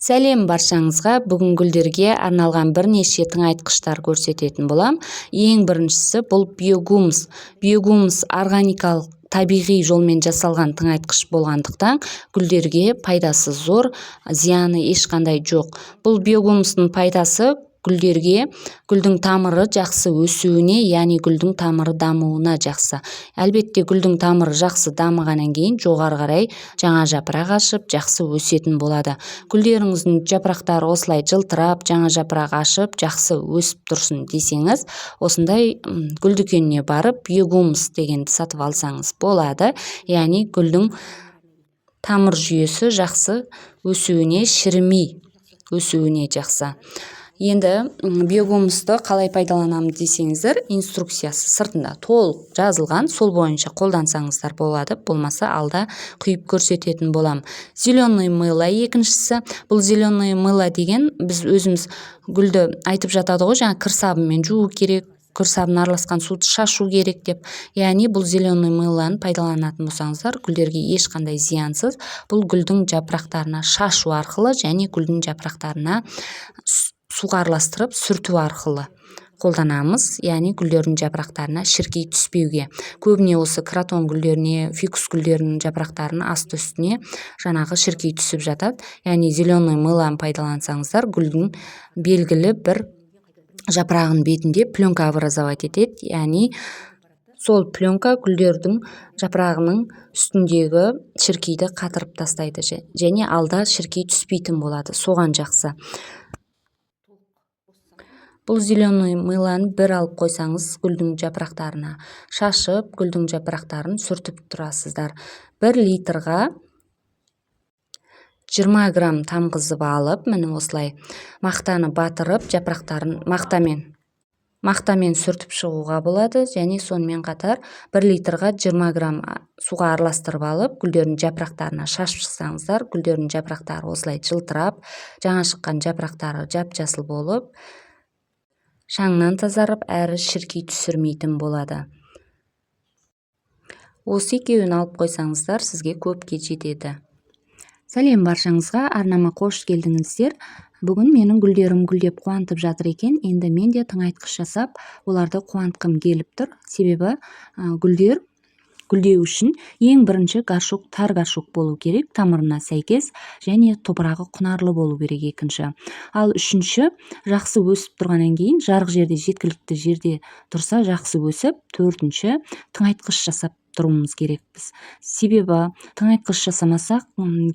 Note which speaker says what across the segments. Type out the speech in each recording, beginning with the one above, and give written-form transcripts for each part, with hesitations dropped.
Speaker 1: Сәлем баршаңызға! Бүгін гүлдерге арналған бірнеше тыңайтқыштар көрсететін болам. Ең біріншісі бұл биогумус. Биогумус органикалық, табиғи жолмен жасалған тыңайтқыш болғандықтан, гүлдерге пайдасы зор, зияны ешқандай жоқ. Бұл биогумустың пайдасы гүлдерге гүлдің тамыры жақсы өсуіне, яғни гүлдің тамыры дамуына жақсы. Әлбетте, гүлдің тамыры жақсы дамығаннан кейін жоғары қарай жаңа жапырақ ашып, жақсы өсетін болады. Гүлдеріңіздің жапырақтары осылай жылтырап, жаңа жапырақ ашып, жақсы өсіп тұрсын десеңіз, осындай гүл дүкеніне барып, биогумус дегенді сатып алсаңыз болады. Яғни гүлдің тамыр жүйесі жақсы өсуіне, шірімей өсуіне жақсы. Енді биогумусты қалай пайдаланамын десеңіздер, инструкциясы сыртында толық жазылған, сол бойынша қолдансаңыздар болады. Болмаса, алда құйып көрсететін боламын. Зеленый мыло екіншісі. Бұл зеленый мыло деген біз өзіміз гүлді айтып жатады ғой, жаңа кір сабынмен жуу керек, кір сабын араласқан суды шашу керек деп. Яғни бұл зеленый мылоны пайдаланатын болсаңыздар, гүлдерге ешқандай зиянсыз. Бұл гүлдің жапырақтарына шашу арқылы және гүлдің жапырақтарына суға араластырып сүрту арқылы қолданамыз. Яғни гүлдердің жапырақтарына шіркей түспеуге. Көбіне осы кротон гүлдеріне, фикус гүлдерінің жапырақтарының асты үстіне жаңағы шіркей түсіп жатады. Яғни зеленый мылоны пайдалансаңыздар, гүлдің белгілі бір жапырағының бетінде пленка образовать етеді. Яғни сол пленка гүлдердің жапырағының үстіндегі шіркейді қатырып тастайды және алда шіркей түспейтін болады. Соған жақсы. Бұл зеленый мылоны бір алып қойсаңыз, гүлдің жапырақтарына шашып, гүлдің жапырақтарын сүртіп тұрасыздар. 1 литрға 20 грамм тамғызып алып, міне, осылай мақтаны батырып, жапырақтарын мақтамен сүртіп шығуға болады. Және сонымен қатар 1 литрға 20 грамм суға араластырып алып, гүлдердің жапырақтарына шашып шықсаңыздар, гүлдердің жапырақтары осылай жылтырап, жаңа шыққан жапырақтары жап-жасыл болып, шаңнан тазарып, әрі шіркей түсірмейтін болады. Осы екеуін алып қойсаңыздар, сізге көпке жетеді. Сәлем баршаңызға! Арнама қош келдіңіздер! Бүгін менің гүлдерім гүлдеп, қуантып жатыр екен. Енді мен де тыңайтқыш жасап, оларды қуантқым келіп тұр. Себебі гүлдер гүлдеу үшін ең бірінші горшок тар горшок болу керек, тамырына сәйкес, және топырағы құнарлы болу керек екінші. Ал үшінші, жақсы өсіп тұрғаннан кейін жарық жерде, жеткілікті жерде тұрса, жақсы өсіп. Төртінші, тыңайтқыш жасап тұруымыз керекпіз. Себебі тыңайтқыш жасамасақ,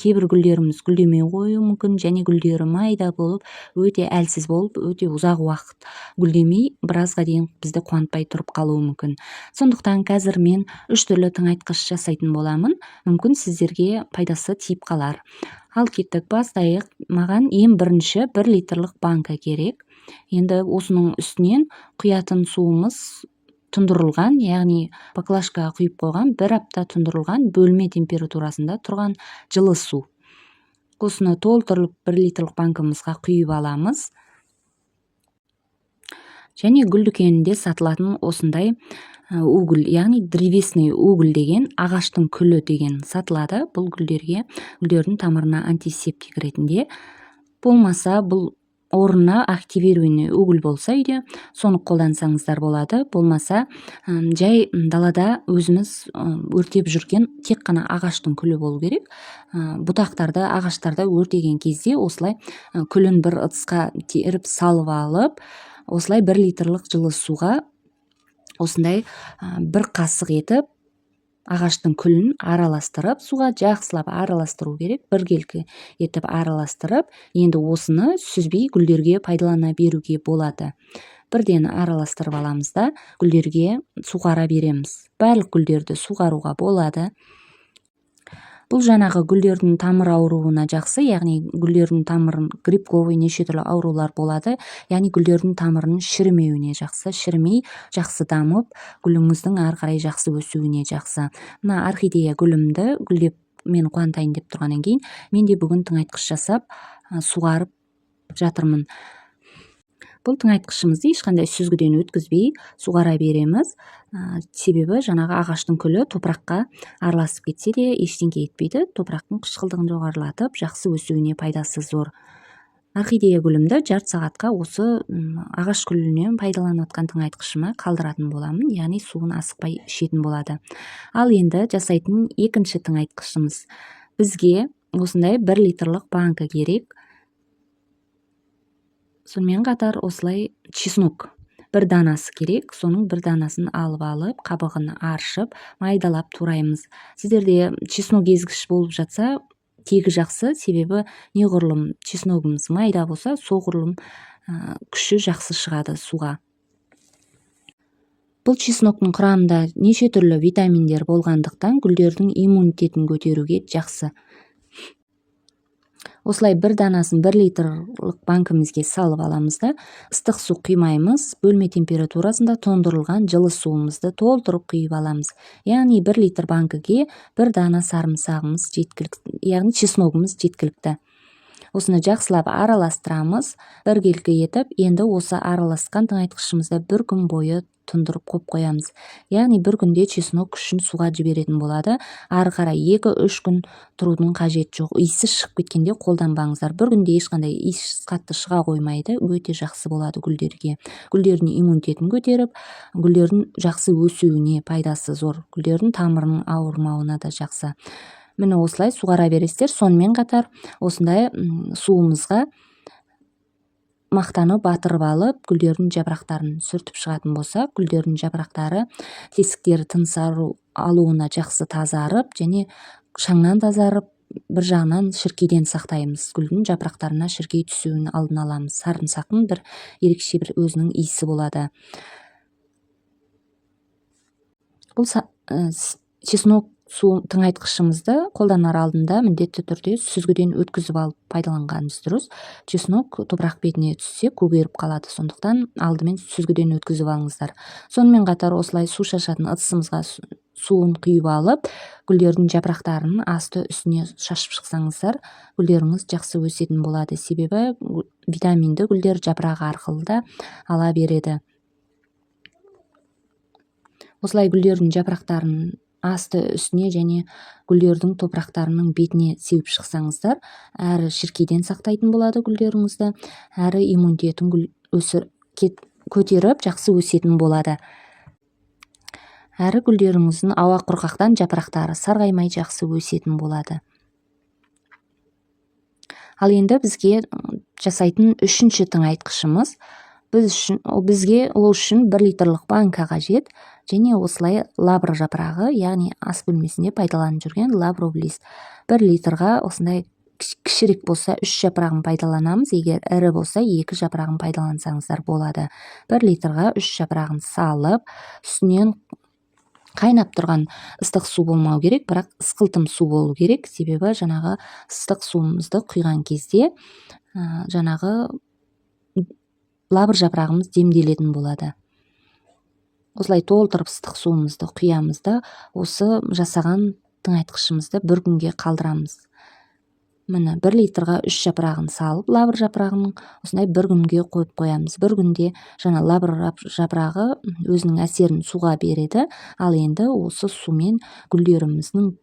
Speaker 1: кейбір гүлдеріміз гүлдемей қоюы мүмкін және гүлдері майда болып, өте әлсіз болып, өте ұзақ уақыт гүлдемей, біразға дейін бізді қуантпай тұрып қалуы мүмкін. Сондықтан қазір мен үш түрлі тыңайтқыш жасайтын боламын. Мүмкін, сіздерге пайдасы тиіп қалар. Ал кеттік, бастайық. Маған ең бірінші 1 литрлік банка керек. Енді осының үстінен құятын суымыз тұндырылған, яғни баклажкаға құйып қойған, бір апта тұндырылған, бөлме температурасында тұрған жылы су. Осыны толтырып, 1 литрлік банкамызға құйып аламыз. Және гүл дүкенінде сатылатын осындай уголь, яғни древесный уголь деген, ағаштың күлі деген сатылады. Бұл гүлдерге, гүлдердің тамырына антисептик ретінде. Болмаса, бұл орнына активированный уголь болса үйде, соны қолдансаңыздар болады. Болмаса, жай далада өзіміз өртеп жүрген тек қана ағаштың күлі болу керек. Бұтақтарды, ағаштарды өртеген кезде осылай күлін бір ыдысқа теріп салып алып, осылай 1 литрлік жылы суға осындай бір қасық етіп ағаштың күлін араластырып, суға жақсылап араластыру керек, біркелкі етіп араластырып. Енді осыны сүзбей гүлдерге пайдалана беруге болады. Бірден араластырып аламыз да, гүлдерге суғара береміз. Барлық гүлдерді суғаруға болады. Бұл жаңағы гүлдердің тамыр ауруына жақсы, яғни гүлдердің тамырын грибковый, неше түрлі аурулар болады, яғни гүлдердің тамырының шірімеуіне жақсы, шірімей, жақсы дамып, гүліңіздің ары қарай жақсы өсуіне жақсы. Мына орхидея гүлімді гүлдеп, мені қуантайын деп тұрғаннан кейін, мен де бүгін тыңайтқыш жасап, суғарып жатырмын. Бұл тыңайтқышымызды ешқандай сүзгіден өткізбей суғара береміз. Себебі жаңағы ағаштың күлі топыраққа араласып кетсе де ештеңе етпейді. Топырақтың қышқылдығын жоғарылатып, жақсы өсуіне пайдасы зор. Орхидея гүлімді жарты сағатқа осы ағаш күлінен пайдаланып жатқан тыңайтқышыма қалдыратын боламын, яғни суын асықпай ішетін болады. Ал енді жасайтын екінші тыңайтқышымыз. Бізге осындай 1 литрлық банка керек. Сонымен қатар осылай чеснок бір данасы керек. Соның бір данасын алып, қабығын аршып, майдалап тураймыз. Сіздерде чеснок езгіш болып жатса, тегі жақсы, себебі неғұрлым чесногымыз майда болса, соғұрлым күші жақсы шығады суға. Бұл чесноктың құрамында неше түрлі витаминдер болғандықтан, гүлдердің иммунитетін көтеруге жақсы. Осылай бір данасын 1 литрлік банкімізге салып аламыз да, ыстық су құймаймыз, бөлме температурасында тоңдырылған жылы суымызды толтырып құйып аламыз. Яғни 1 литр банкіге бір дана сарымсағымыз жеткілікті, яғни чесногымыз жеткілікті. Осыны жақсылап араластырамыз біркелкі етіп. Енді осы араласқан тыңайтқышымызды бір күн бойы тұндырып қойып қоямыз. Яғни бір күнде чеснок күшін суға жіберетін болады. Ары қарай 2-3 күн тұрудың қажеті жоқ. Иісі шығып кеткенде қолданбаңыздар. Бір күнде ешқандай иіс қатты шыға қоймайды, өте жақсы болады гүлдерге. Гүлдердің иммунитетін көтеріп, гүлдердің жақсы өсуіне пайдасы зор. Гүлдердің тамырының ауырмауына да жақсы. Міне, осылай суғара бересіздер. Сонымен қатар осындай суымызға мақтаны батырып алып, гүлдердің жапырақтарын сүртіп шығатын болсақ, гүлдердің жапырақтары, тесіктері тыныс алуына жақсы тазарып және шаңнан тазарып, бір жағынан шіркейден сақтаймыз. Гүлдің жапырақтарына шіркей түсуін алдын аламыз. Сарымсақтың бір ерекше бір өзінің иісі болады. Бұл чеснок су тыңайтқышымызды қолданар алдында міндетті түрде сүзгіден өткізіп алып пайдаланғанымыз дұрыс. Чеснок топырақ бетіне түссе, көгеріп қалады, сондықтан алдымен сүзгіден өткізіп алыңыздар. Сонымен қатар осылай су шашатын ыдысымызға суын құйып алып, гүлдердің жапырақтарын асты үстіне шашып шықсаңыздар, гүлдеріңіз жақсы өсетін болады. Себебі витаминді гүлдер жапырағы арқылы да ала береді. Осылай гүлдердің жапырақтарын асты үстіне және гүлдердің топырақтарының бетіне сеуіп шықсаңыздар, әрі шіркейден сақтайтын болады гүлдеріңізді, әрі иммунитетін гүл көтеріп жақсы өсетін болады. Әрі гүлдеріңіздің ауа құрғақтан жапырақтары сарғаймай жақсы өсетін болады. Ал енді бізге жасайтын үшінші тыңайтқышымыз. Бізге ол үшін 1 литрлік банка қажет және осылай лавр жапырағы, яғни ас бөлмесінде пайдаланып жүрген лавровый лист. 1 литрға осындай кішірек болса 3 жапырағын пайдаланамыз, егер ірі болса 2 жапырағын пайдалансаңыздар болады. 1 литрға 3 жапырағын салып, үстінен қайнап тұрған ыстық су болмау керек, бірақ ысқылтым су болу керек. Себебі жаңағы ыстық суымызды құйған кезде, жаңағы лавр жапырағымыз демделетін болады. Осылай толтырып ыстық суымызды құямыз да, осы жасаған тыңайтқышымызды бір күнге қалдырамыз. Міне, 1 литрға 3 жапырағын салып, лавр жапырағының осындай бір күнге қойып қоямыз. Бір күнде жаңа лавр жапырағы өзінің әсерін суға береді. Ал енді осы сумен гүлдеріміздің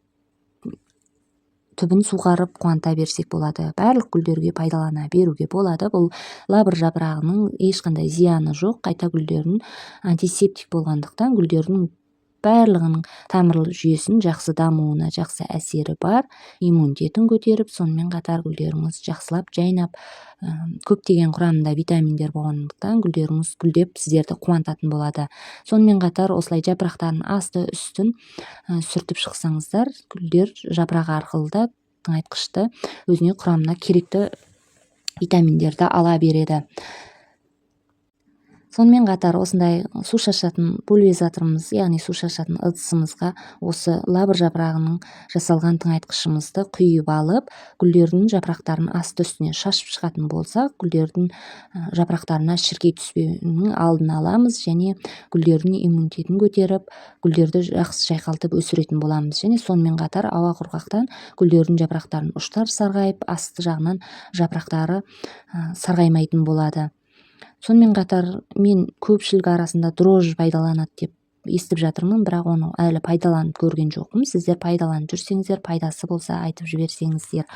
Speaker 1: түбін суғарып қуанта берсек болады. Барлық гүлдерге пайдалана беруге болады. Бұл лавр жапырағының ешқандай зияны жоқ. Қайта гүлдердің антисептик болғандықтан гүлдердің барлығының тамырлы жүйесінің жақсы дамуына жақсы әсері бар. Иммунитетін көтеріп, сонымен қатар гүлдеріңіз жақсылап жайнап, көптеген құрамында витаминдер болғандықтан гүлдеріңіз гүлдеп сіздерді қуантатын болады. Сонымен қатар осылай жапырақтарын асты үстін сүртіп шықсаңыздар, гүлдер жапырағы арқылы да тыңайтқышты өзіне құрамына керекті витаминдерді ала береді. Сонымен қатар осындай су шашатын пульверизаторымыз, яғни су шашатын ыдысымызға осы лавр жапырағының жасалған тыңайтқышымызды құйып алып, гүлдердің жапырақтарын асты үстіне шашып шығатын болсақ, гүлдердің жапырақтарына шіркей түспеуінің алдын аламыз және гүлдердің иммунитетін көтеріп, гүлдерді жақсы жайқалтып өсіретін боламыз. Және сонымен қатар ауа құрғақтан гүлдердің жапырақтарының ұштары сарғайып, асты жағынан жапырақтары сарғаймайтын болады. Сонымен қатар мен көпшілік арасында дрожжи пайдаланады деп естіп жатырмын, бірақ оны әлі пайдаланып көрген жоқпын. Сіздер пайдаланып жүрсеңіздер, пайдасы болса, айтып жіберсеңіздер.